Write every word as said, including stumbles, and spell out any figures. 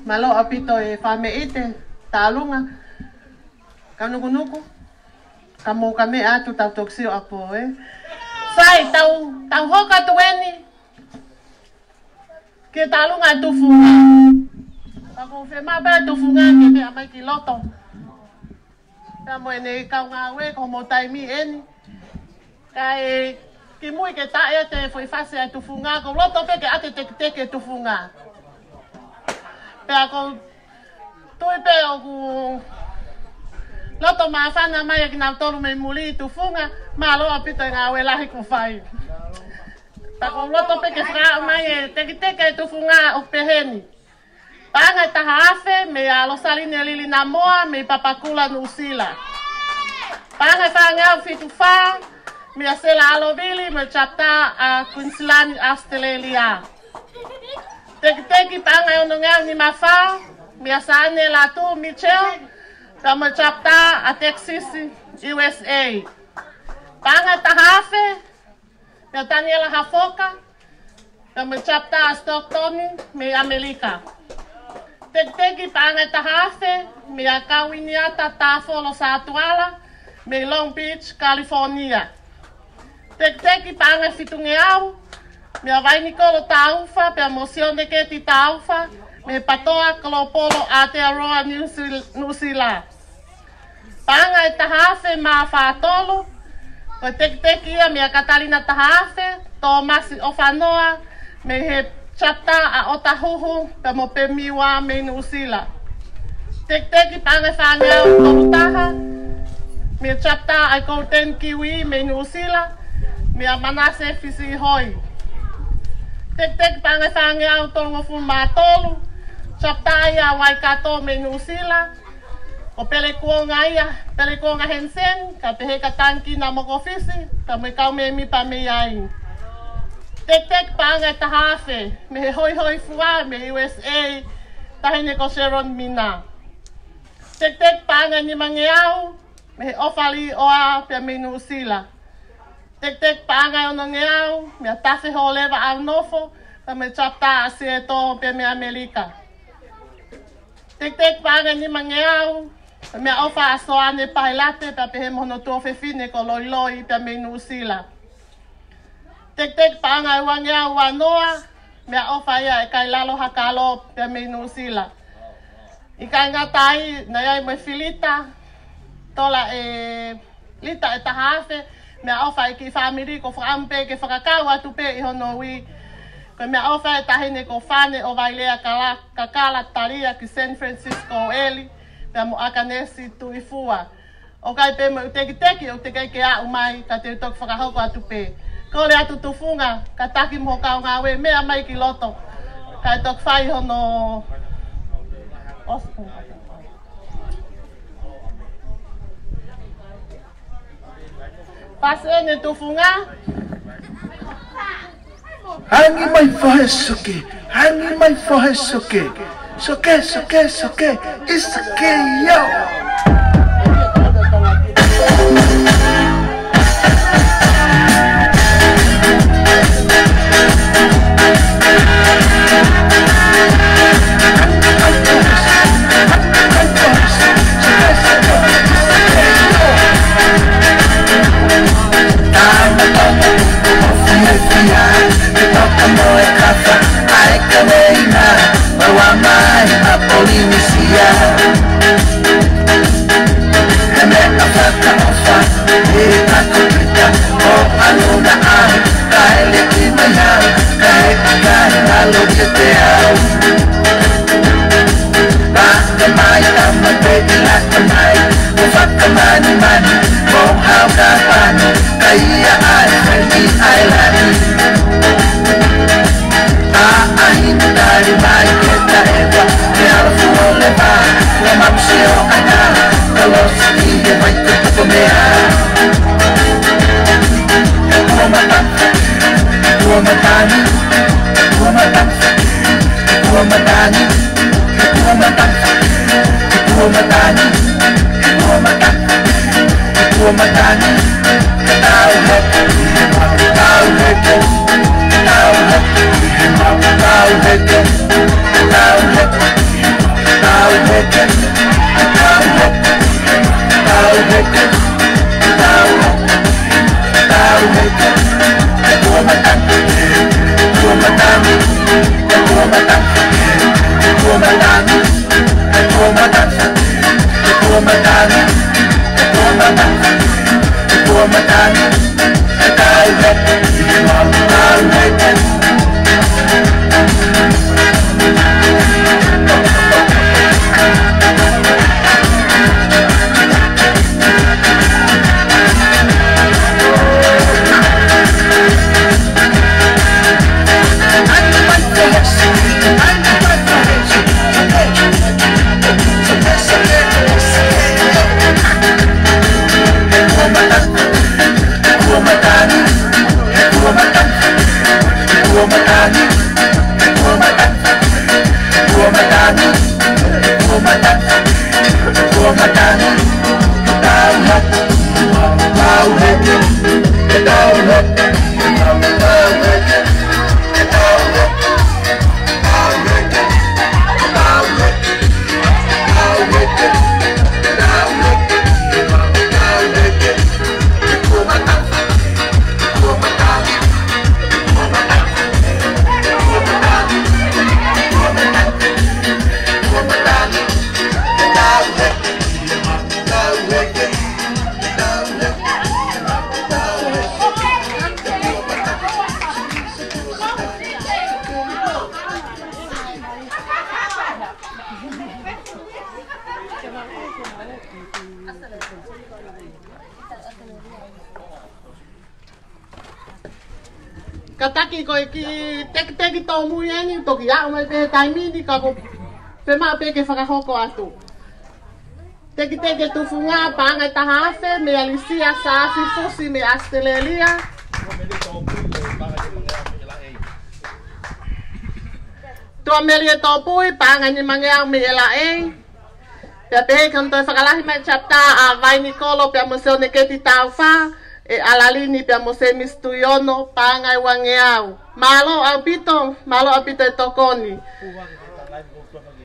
Mālō ʻaupito e fāmili ʻi he tālunga. Ka nukunuku, ka mou ka meʻa atu tau toki sio ʻapō, ē. Sai, tau, tau hoko atu eni ki he tālunga e tufunga. Ka ko e fiemaʻu pē e tufunga ke meʻa mai ki loto. Pea mo ʻene kaungāue, ko hoʻomou taimi eni. Kae kimui ke taʻe ʻa e foʻi fasi ʻa e tufunga, ʻoku ou loto pē ke ʻoatu e tekiteki e tufunga. Pea ʻoku ou tui pē ʻoku loto māfana mai ʻa kinautolu mei muli e tufunga, mālō ʻaupito e ngāue lahi kuo fai. Pea ʻoku ou loto pē ke fakaaʻu mai e tekiteki e tufunga ʻo pehē ni. Paʻanga ʻe taha afe, meia Losaline Lili Namoa, mei Papakura, Nuʻusila. Paʻanga ʻe fāngeau fitu fā, meia Sela Alovili, mei he chapter ʻa Queensland, Australia. Tekiteki paʻanga ʻe onongeau nima fā, meia Sane Latu Mitchell, pea mei he chapter ʻa Texas, U S A. Paʻanga ʻe taha afe, meia Taniela Hafoka, pea mei he chapter ʻa Stockton, mei ʻAmelika. Tekiteki paʻanga ʻe taha afe, meia Kauiniata Tāfolo Satuala, mei Long Beach, California. Tekiteki paʻanga ʻe fitungeau, meia Vainikolo Taufa, pea mo Sione Keti Taufa, mei Patoa, Kolopolo, Aotearoa, Nuʻusi-, Nuʻusila. Paʻanga ʻe taha afe mā fā tolu, ko e tekiteki ia meia Katalina Tahafe, Tōmasi ʻOfanoa, mei he chapter ʻa ʻOtahuhu, pea mo Pemiua mei Nuʻusila. Tekiteki paʻanga ʻe fāngeau tolu taha, mei he chapter ʻa Golden Kiwi mei Nuʻusila, meia Manase Fisihoi. Tekiteki paʻanga ʻe fāngeau tolungofulu mā tolu, chapter ia ʻa Waikato mei Nuʻusila, ko Pelekuonga ia, Pelekuonga Hensen, ka pehē kia Tangikina Mokofisi, pea mo e kau mēmipa mei ai. Tekiteki paʻanga ʻe taha afe, mei he hoihoifua mei U S A, taʻahine ko Sharon Mina. Tekiteki paʻanga ʻe nimangeau, mei he ʻOfa Liʻoa pea mei Nuʻusila. Tekiteki paʻanga ʻe onongeau, meia Tafe Holeva ʻAunofo, pea mei he chapter ʻa Seattle pea mei ʻAmelika. Tekiteki paʻanga ʻe nimangeau, meia ʻOfa ʻa Soane Pailate, pea pehē mo hono tuofefine ko Loiloi pea mei Nuʻusila. Tekiteki paʻanga ʻe uangeau uanoa, meia ʻOfa ia ʻe Kailalo Hakalo pea mei Nuʻusila. ʻIkai ngata ai, naʻe ʻi ai mo e filita, tola e lita ʻe taha afe, meia ʻOfa e kiʻi fāmili, ko e fakaʻamu pē ke fakakau atu pē ʻi hono ui. Ko e meia ʻOfa e taʻahine ko Fane ʻo Vailea Kala-, Kakala Talia ki San Francisco ʻEli, pea mo ʻAkanesi Tuifua. ʻOku ʻi ai pē mo e tekiteki ʻoku teʻeki ke aʻu mai, ka te u toki fakahoko atu pē. Kole atu tufunga, kātaki mo e kau ngāue, meʻa mai ki loto. Kae toki fai hono ʻosi. Pasi eni e tufunga. Hangi mai fohe soke, hangi mai fohe soke. Soke, soke, soke, ʻi soke ia. Tama toko, ko fiefia, ke toka mo e kafa, ʻa e kaveina, ʻo ua mai ʻa Polinisia. He meʻa fakaʻofa, ʻi he taku pita, ʻo ʻalu na ʻahu, kae liki mai au, kae ʻikai lalo ʻiate au. Pea mai tama pē ʻi lata mai, ʻo fakamanimani, mo hau ka pani, ka ia ʻa e feni ʻa e lani. ʻA ʻahi na tali mai ke taʻepa, ke ala fuo leva, ua mapu sio ana, ka losi ʻi he vai ke tuko mea. He kua mata, he kua matani, he kua mata, he kua matani, he kua mata, he kua matani, he kua mata, he kua matani, he tau he, he mau tau he, he tau he, he mau tau he, he tau he, Kātaki ko e kiʻi tekiteki tōmui eni, toki aʻu mai pē he taimi ni ka ko e fiemaʻu pē ke fakahoko atu. Tekiteki tufunga paʻanga ʻe taha afe, meia Lisia Saafi Fusi mei ʻAositelēlia. Tuʻa Melie Tōpui, paʻanga ʻe nimangeau mei ʻElaʻei. Pea pehē ki hono toe fakalahi mai chapter ʻa Vaini Kolo pea mo Sione Keti Taufa, ʻe ʻAlalini pea mo Semisi Tuiono, paʻanga ʻe uangeau. Mālō ʻaupito, mālō ʻaupito e tokoni.